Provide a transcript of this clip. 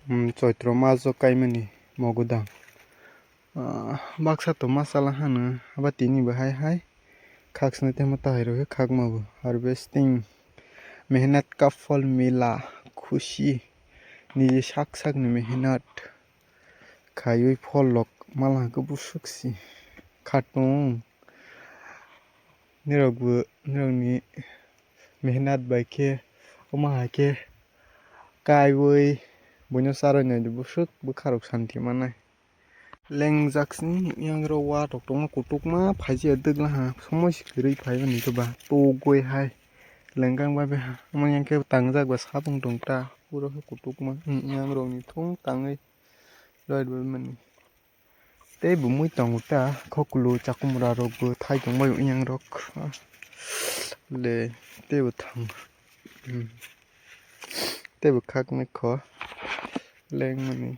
Coy tromazo kaimani mogodang. Baksa to masala hana abatini bahai hai खाक्सने ते मता हेरो है खाक माबो हार्वेस्टिंग मेहनत का फल मिला खुशी निजे साक साक ने मेहनत खायोय फल लक माला को बुसुक्सी खाटों निरगनि मेहनत बाइके अमा हाके कायवय बनो सारने बुसुक बुखारक शांति मानाय लेंजाक्सनि यांग्रो वा टकटमा कुटुकमा फाइजे दगला हा समयसिखरै फाइबनि गबा तो गय हाय लेंगां बाबे मन यांके तांगजाक बा साबुं दंता पुरो कुटुकमा यांग्रोनि थों तांगै राइबल मनि ते बुमुय तांगुता खकुलो चाकुमरा रगबो थाइदं बाय यांग्रक ले तेबो थां तेबो खाकने ख लेंग मनि